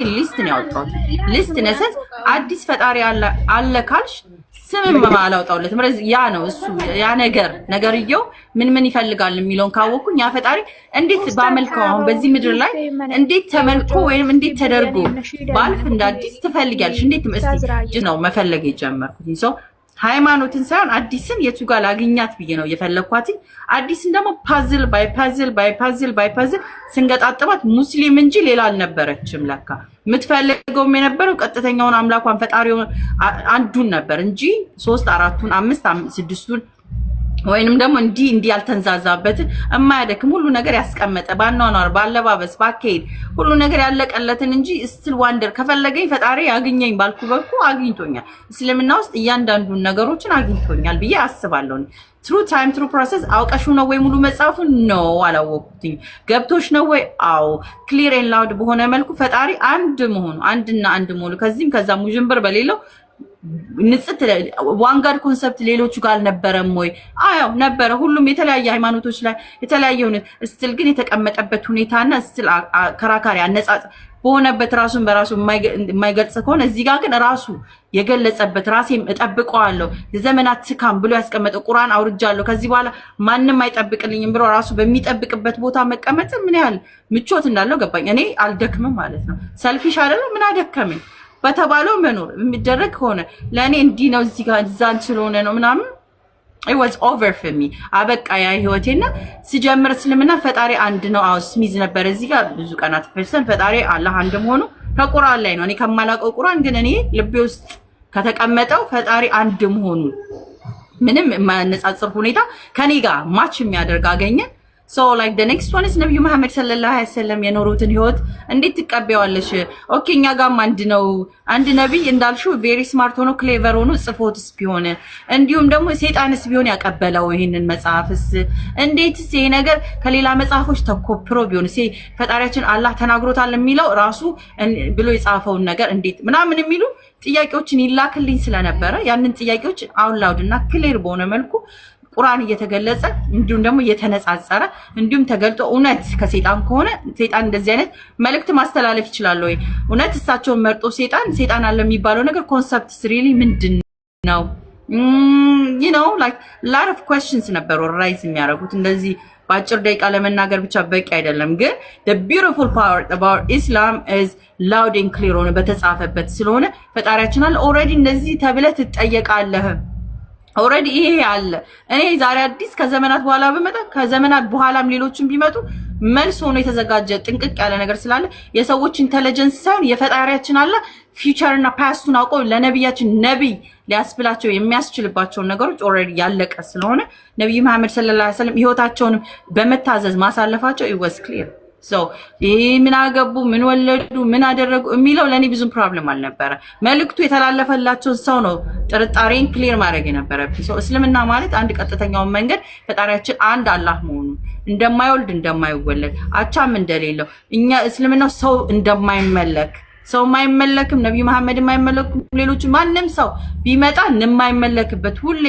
List ነው ያወጣሁት። List in a sense አዲስ ፈጣሪ አለ ካልሽ ስምም አላወጣሁለትም። ያ ነው እሱ፣ ያ ነገር ነገርየው ምን ምን ይፈልጋል የሚለውን ካወቅኩኝ ያ ፈጣሪ እንዴት ባመልከው፣ አሁን በዚህ ምድር ላይ እንዴት ተመልኮ ወይም እንዴት ተደርጎ ባልፍ እንደ አዲስ ትፈልጊያለሽ? እንዴት እስቲ ነው መፈለግ የጀመርኩት። So ሃይማኖትን ሳይሆን አዲስን የቱ ጋር ላግኛት ብዬ ነው የፈለግኳት። አዲስን ደግሞ puzzle by puzzle by puzzle by puzzle ስንገጣጥባት ሙስሊም እንጂ ሌላ አልነበረችም። ለካ የምትፈልገውም የነበረው ቀጥተኛውን አምላኳን ፈጣሪ አንዱን ነበር እንጂ ሶስት አራቱን፣ አምስት ስድስቱን ወይንም ደግሞ እንዲህ እንዲህ ያልተንዛዛበትን፣ የማያደክም፣ ሁሉ ነገር ያስቀመጠ፣ በአኗኗር፣ በአለባበስ፣ ባካሄድ ሁሉ ነገር ያለቀለትን እንጂ still wonder ከፈለገኝ ፈጣሪ ያግኘኝ ባልኩ በኩ አግኝቶኛል። እስልምና ውስጥ እያንዳንዱን ነገሮችን አግኝቶኛል ብዬ አስባለሁ። Through time, through process አውቀሹ ነው ወይ ሙሉ መጽሐፉን? No፣ አላወቅኩትኝ። ገብቶሽ ነው ወይ? አዎ። Clear and loud በሆነ መልኩ ፈጣሪ አንድ መሆኑ፣ አንድና አንድ መሆኑ፣ ከዚህም ከዛም ውዥንብር በሌለው ንጽት one God concept ሌሎቹ ጋር አልነበረም ወይ? አያው ነበረ። ሁሉም የተለያየ ሃይማኖቶች ላይ የተለያየ ሁኔታ still ግን የተቀመጠበት ሁኔታና still ከራካሪ አነጻጽ በሆነበት ራሱን በራሱ የማይገልጽ ከሆነ፣ እዚህ ጋር ግን ራሱ የገለጸበት፣ ራሴም እጠብቀዋለሁ የዘመናት ትካም ብሎ ያስቀመጠው ቁርአን አውርጃለሁ፣ ከዚህ በኋላ ማንም አይጠብቅልኝም ብሎ ራሱ በሚጠብቅበት ቦታ መቀመጥ ምን ያህል ምቾት እንዳለው ገባኝ። እኔ አልደክምም ማለት ነው። Selfish አይደለም። ምን አደከመኝ? በተባለው መኖር የሚደረግ ከሆነ ለእኔ እንዲህ ነው፣ እዚህ ጋር እዛን ስለሆነ ነው ምናምን it was over for me፣ አበቃ ያ ህይወቴና ስጀምር እስልምና ፈጣሪ አንድ ነው። አዎ ስሚዝ ነበር። እዚህ ጋር ብዙ ቀናት ፈጅተን ፈጣሪ አላህ አንድ መሆኑ ከቁርአን ላይ ነው። እኔ ከማላውቀው ቁርአን ግን እኔ ልቤ ውስጥ ከተቀመጠው ፈጣሪ አንድ መሆኑ ምንም የማያነጻጽር ሁኔታ ከኔ ጋር match የሚያደርግ አገኘ። So like the next one is ነብዩ መሐመድ ሰለላሁ ዐለይሂ ወሰለም የኖሩትን ህይወት እንዴት ትቀበያለሽ? Okay፣ እኛ ጋርም አንድ ነው። አንድ ነቢይ እንዳልሽው very smart ሆኖ፣ clever ሆኖ ጽፎትስ ቢሆን፣ እንዲሁም ደግሞ ሴጣንስ ቢሆን ያቀበለው ይህንን መጽሐፍስ፣ እንዴትስ ይሄ ነገር ከሌላ መጽሐፎች ተኮፕሮ ቢሆን፣ ፈጣሪያችን አላህ ተናግሮታል የሚለው ራሱ ብሎ የጻፈውን ነገር እንዴት ምናምን የሚሉ ጥያቄዎችን ይላክልኝ ስለነበረ ያንን ጥያቄዎች out loud እና clear በሆነ መልኩ ቁርአን እየተገለጸ፣ እንዲሁም ደግሞ እየተነጻጸረ፣ እንዲሁም ተገልጦ እውነት ከሴጣን ከሆነ ሴጣን እንደዚህ አይነት መልእክት ማስተላለፍ ይችላል ወይ? እውነት እሳቸውን መርጦ ሴጣን አለ የሚባለው ነገር concept really ምንድን ነው? Like lot of questions ነበሩ raise የሚያደርጉት። እንደዚህ በአጭር ደቂቃ ለመናገር ብቻ በቂ አይደለም። ግን beautiful part about Islam is loud and clear ሆነ በተጻፈበት ስለሆነ ፈጣሪያችን አለ already እንደዚህ ተብለህ ትጠየቃለህ። Already ይሄ አለ። እኔ ዛሬ አዲስ ከዘመናት በኋላ ብመጣ፣ ከዘመናት በኋላም ሌሎችን ቢመጡ መልስ ሆኖ የተዘጋጀ ጥንቅቅ ያለ ነገር ስላለ የሰዎች intelligence ሳይሆን የፈጣሪያችን አለ future እና past ኡን አውቆ ለነቢያችን ነቢይ ሊያስብላቸው የሚያስችልባቸውን ነገሮች already ያለቀ ስለሆነ ነቢይ መሐመድ ሰለላሁ ዐለይሂ ወሰለም ህይወታቸውንም በመታዘዝ ማሳለፋቸው it was clear። ይህ ምን አገቡ፣ ምን ወለዱ፣ ምን አደረጉ የሚለው ለእኔ ብዙም problem አልነበረ። መልእክቱ የተላለፈላቸውን ሰው ነው ጥርጣሬን clear ማድረግ የነበረብኝ። So እስልምና ማለት አንድ ቀጥተኛውን መንገድ ፈጣሪያችን አንድ አላህ መሆኑን፣ እንደማይወልድ፣ እንደማይወለድ፣ አቻም እንደሌለው፣ እኛ እስልምናው ሰው እንደማይመለክ፣ ሰው የማይመለክም፣ ነቢዩ መሐመድ የማይመለኩም፣ ሌሎች ማንም ሰው ቢመጣ የማይመለክበት፣ ሁሌ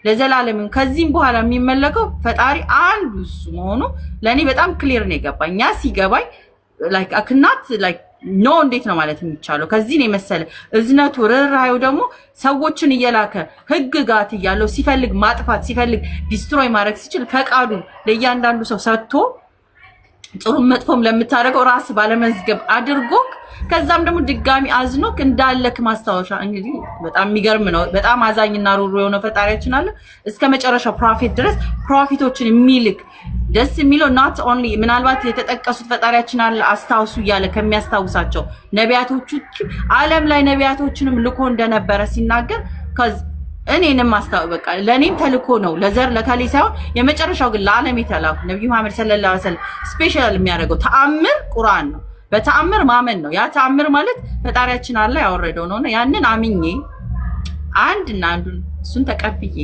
ለዘላለም ከዚህም በኋላ የሚመለከው ፈጣሪ አንዱ እሱ መሆኑ ለእኔ በጣም clear ነው የገባኝ። ያ ሲገባኝ ላይክ አክናት ላይክ ኖ፣ እንዴት ነው ማለት የሚቻለው? ከዚህ ነው የመሰለ እዝነቱ ርኅራኄው ደግሞ ሰዎችን እየላከ ህግጋት እያለው ሲፈልግ ማጥፋት፣ ሲፈልግ destroy ማድረግ ሲችል ፈቃዱን ለእያንዳንዱ ሰው ሰጥቶ ጥሩ መጥፎም ለምታደርገው ራስ ባለመዝገብ አድርጎ ከዛም ደግሞ ድጋሚ አዝኖክ እንዳለክ ማስታወሻ። እንግዲህ በጣም የሚገርም ነው። በጣም አዛኝና ሩሩ የሆነ ፈጣሪያችን አለ። እስከ መጨረሻው prophet ድረስ prophet ኦችን የሚልክ፣ ደስ የሚለው not only ምናልባት የተጠቀሱት ፈጣሪያችን አለ አስታውሱ እያለ ከሚያስታውሳቸው ነቢያቶቹ ዓለም ላይ ነቢያቶችንም ልኮ እንደነበረ ሲናገር እኔንም ማስታወቅ በቃ ለእኔም ተልኮ ነው፣ ለዘር ለካሌ ሳይሆን የመጨረሻው ግን ለዓለም የተላኩ ነቢዩ መሐመድ ሰለላሁ ዐለይሂ ወሰለም special የሚያደርገው ተአምር ቁርአን ነው። በተአምር ማመን ነው። ያ ተአምር ማለት ፈጣሪያችን አለ ያወረደው ነውና ያንን አምኜ አንድ እና አንዱን እሱን ተቀብዬ፣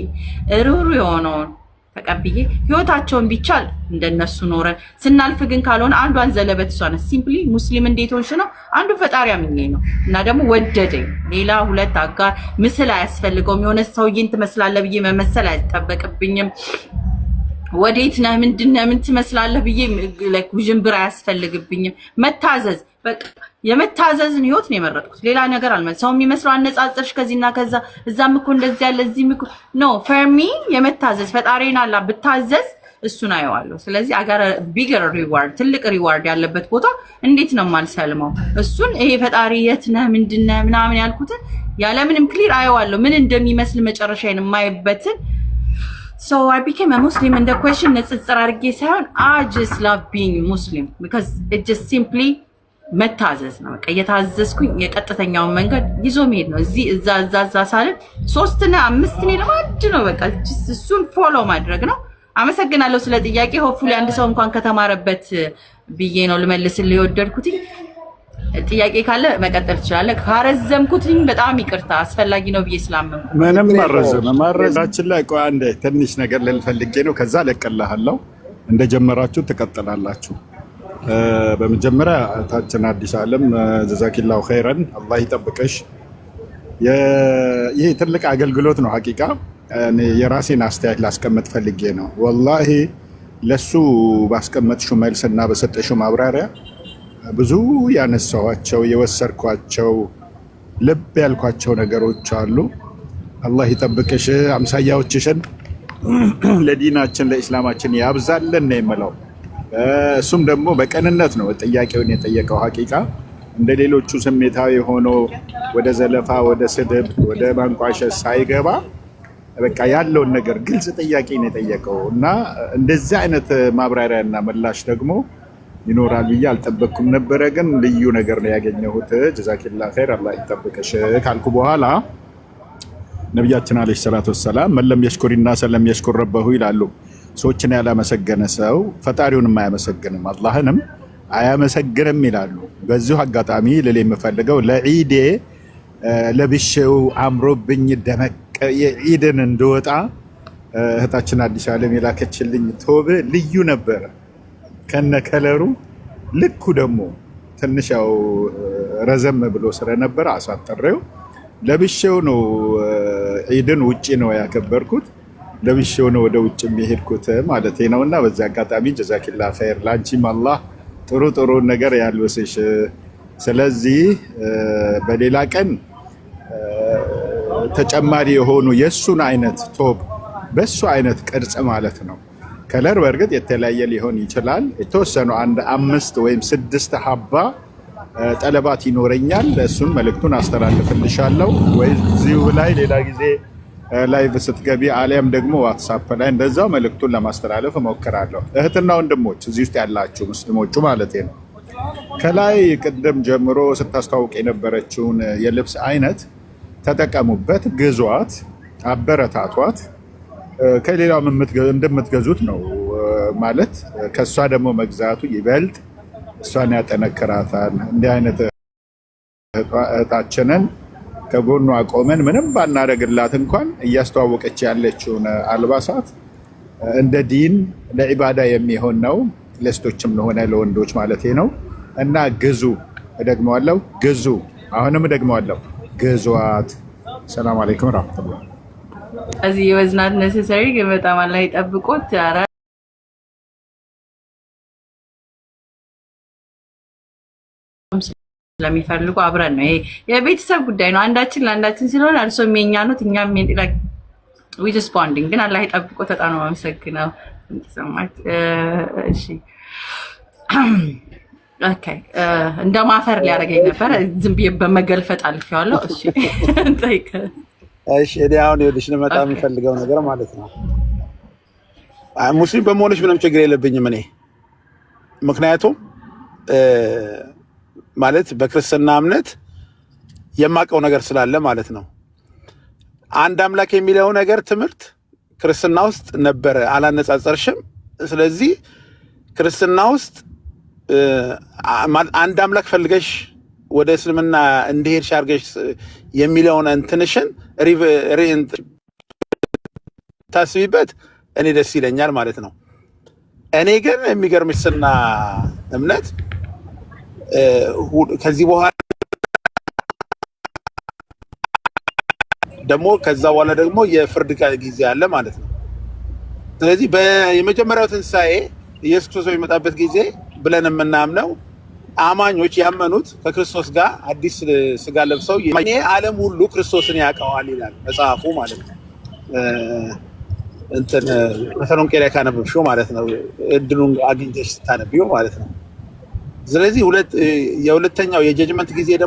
ሩሩ የሆነውን ተቀብዬ፣ ህይወታቸውን ቢቻል እንደነሱ ኖረን ስናልፍ ግን ካልሆነ አንዷን ዘለበት እሷ ናት። Simply ሙስሊም እንዴት ሆንሽ ነው፣ አንዱ ፈጣሪ አምኜ ነው እና ደግሞ ወደደኝ። ሌላ ሁለት አጋር ምስል አያስፈልገውም። የሆነ ሰውዬን ትመስላለህ ብዬ መመሰል አይጠበቅብኝም። ወዴት ነህ፣ ምንድን ነህ፣ ምን ትመስላለህ ብዬ like ውዥንብር አያስፈልግብኝም። መታዘዝ፣ በቃ የመታዘዝን ህይወት ነው የመረጥኩት። ሌላ ነገር አልመ ሰው የሚመስለው አነጻጽርሽ ከዚህና ከዛ፣ እዛም እኮ እንደዚህ ያለ፣ እዚህም እኮ። No, for me የመታዘዝ፣ ፈጣሪን አላ ብታዘዝ እሱን አየዋለሁ። ስለዚህ I got a bigger reward፣ ትልቅ reward ያለበት ቦታ እንዴት ነው የማልሰልመው? እሱን ይሄ ፈጣሪ የት ነህ፣ ምንድን ነህ ምናምን ያልኩትን ያለምንም clear አየዋለሁ፣ ምን እንደሚመስል መጨረሻዬን የማይበትን። So I became a Muslim እንደ question ንጽጽር አድርጌ ሳይሆን I just love being Muslim because it just simply መታዘዝ ነው። በቃ እየታዘዝኩኝ የቀጥተኛውን መንገድ ይዞ መሄድ ነው። እዚህ እዛ እዛ እዛ ሳልል ሶስት ነ አምስት ነ ለማድ ነው። በቃ just እሱን follow ማድረግ ነው። አመሰግናለሁ ስለ ጥያቄ። Hopefully አንድ ሰው እንኳን ከተማረበት ብዬ ነው ልመልስልህ የወደድኩት። ጥያቄ ካለ መቀጠል ትችላለህ። ካረዘምኩትኝ በጣም ይቅርታ፣ አስፈላጊ ነው ብዬ ስላመንኩ። ምንም አረዘመ ማረዛችን ላይ ቆይ አንዴ ትንሽ ነገር ልል ፈልጌ ነው። ከዛ ለቅልሃለሁ። እንደጀመራችሁ ትቀጥላላችሁ። በመጀመሪያ እህታችን አዲስ ዓለም ጀዛኪላሁ ኸይረን፣ አላህ ይጠብቅሽ። ይሄ ትልቅ አገልግሎት ነው። ሀቂቃ እኔ የራሴን አስተያየት ላስቀምጥ ፈልጌ ነው። ወላሂ ለሱ ባስቀመጥሽው መልስና በሰጠሽው ማብራሪያ ብዙ ያነሳኋቸው፣ የወሰድኳቸው፣ ልብ ያልኳቸው ነገሮች አሉ። አላህ ይጠብቅሽ፣ አምሳያዎችሽን ለዲናችን ለኢስላማችን ያብዛልን ነው የምለው። እሱም ደግሞ በቅንነት ነው ጥያቄውን የጠየቀው። ሀቂቃ እንደ ሌሎቹ ስሜታዊ ሆኖ ወደ ዘለፋ፣ ወደ ስድብ፣ ወደ ማንቋሸሽ ሳይገባ በቃ ያለውን ነገር ግልጽ ጥያቄ ነው የጠየቀው እና እንደዚህ አይነት ማብራሪያ እና ምላሽ ደግሞ ይኖራል ብዬ አልጠበቅኩም ነበረ። ግን ልዩ ነገር ነው ያገኘሁት። ጀዛኪላ ኸይር፣ አላህ ይጠብቅሽ ካልኩ በኋላ ነቢያችን ዓለይሂ ሰላቱ ወሰላም መን ለም የሽኩር ናሰ ለም የሽኩር ረበሁ ይላሉ። ሰዎችን ያላመሰገነ ሰው ፈጣሪውንም አያመሰግንም፣ አላህንም አያመሰግንም ይላሉ። በዚሁ አጋጣሚ ልል የምፈልገው ለዒዴ ለብሼው አምሮብኝ ደመቅ የዒድን እንድወጣ እህታችን አዲስ ዓለም የላከችልኝ ቶብ ልዩ ነበረ። ከነ ከለሩ፣ ልኩ ደግሞ ትንሽ ያው ረዘም ብሎ ስለነበረ አሳጥሬው ለብሼው ነው ዒድን ውጪ ነው ያከበርኩት። ለብሼው ነው ወደ ውጭ የሚሄድኩት ማለት ነው። እና በዚህ አጋጣሚ ጀዛኪላ ኸይር፣ ላንቺም አላህ ጥሩ ጥሩ ነገር ያልብስሽ። ስለዚህ በሌላ ቀን ተጨማሪ የሆኑ የእሱን አይነት ቶብ በሱ አይነት ቅርጽ ማለት ነው። Color በእርግጥ የተለያየ ሊሆን ይችላል። የተወሰኑ አንድ አምስት ወይም ስድስት ሀባ ጠለባት ይኖረኛል። እሱን መልእክቱን አስተላልፍልሻለሁ ወይ እዚሁ ላይ ሌላ ጊዜ live ስትገቢ አሊያም ደግሞ WhatsApp ላይ እንደዛው መልእክቱን ለማስተላለፍ እሞክራለሁ። እህትና ወንድሞች እዚህ ውስጥ ያላችሁ ሙስሊሞቹ ማለት ነው። ከላይ ቅድም ጀምሮ ስታስተዋውቅ የነበረችውን የልብስ አይነት ተጠቀሙበት፣ ግዟት፣ አበረታቷት። ከሌላው እንደምትገዙት ነው ማለት፣ ከእሷ ደግሞ መግዛቱ ይበልጥ እሷን ያጠነክራታል። እንዲህ አይነት እህታችንን ከጎኗ ቆመን ምንም ባናደርግላት እንኳን እያስተዋወቀች ያለችውን አልባሳት እንደ ዲን ለዒባዳ የሚሆን ነው፣ ለሴቶችም ለሆነ ለወንዶች ማለት ነው። እና ግዙ፣ እደግመዋለሁ፣ ግዙ፣ አሁንም እደግመዋለሁ፣ ግዟት። ሰላም አለይኩም ረህመቱላህ። እዚህ was not necessary ግን በጣም አላህ ይጠብቆት። ኧረ ስለሚፈልጉ አብረን ነው። ይሄ የቤተሰብ ጉዳይ ነው። አንዳችን ለአንዳችን ስለሆነ እርሶም የኛ ኖት፣ እኛም we just bonding። ግን አላህ ይጠብቆት። በጣም ነው የማመሰግነው። Thank you so much። እሺ okay፣ እንደ ማፈር ሊያደርገኝ ነበረ። ዝም ብዬ በመገልፈጥ አልፌዋለሁ። እሺ ጠይቅ። እሺ፣ እኔ አሁን ይኸውልሽ ልመጣ የሚፈልገው ነገር ማለት ነው፣ አይ ሙስሊም በመሆንሽ ምንም ችግር የለብኝም እኔ። ምክንያቱም ማለት በክርስትና እምነት የማውቀው ነገር ስላለ ማለት ነው። አንድ አምላክ የሚለው ነገር ትምህርት ክርስትና ውስጥ ነበረ፣ አላነጻጸርሽም። ስለዚህ ክርስትና ውስጥ አንድ አምላክ ፈልገሽ ወደ እስልምና እንዲሄድሽ አድርገሽ የሚለውን እንትንሽን ታስቢበት እኔ ደስ ይለኛል ማለት ነው። እኔ ግን የሚገርምሽ ስና እምነት ከዚህ በኋላ ደግሞ ከዛ በኋላ ደግሞ የፍርድ ጊዜ አለ ማለት ነው። ስለዚህ የመጀመሪያው ትንሣኤ ኢየሱስ ክርስቶስ በሚመጣበት ጊዜ ብለን የምናምነው አማኞች ያመኑት ከክርስቶስ ጋር አዲስ ስጋ ለብሰው እኔ ዓለም ሁሉ ክርስቶስን ያውቀዋል ይላል መጽሐፉ ማለት ነው። እንትን ተሰሎንቄ ላይ ካነበብሽው ማለት ነው፣ እድሉን አግኝተሽ ስታነቢው ማለት ነው። ስለዚህ የሁለተኛው የ judgment ጊዜ ደግሞ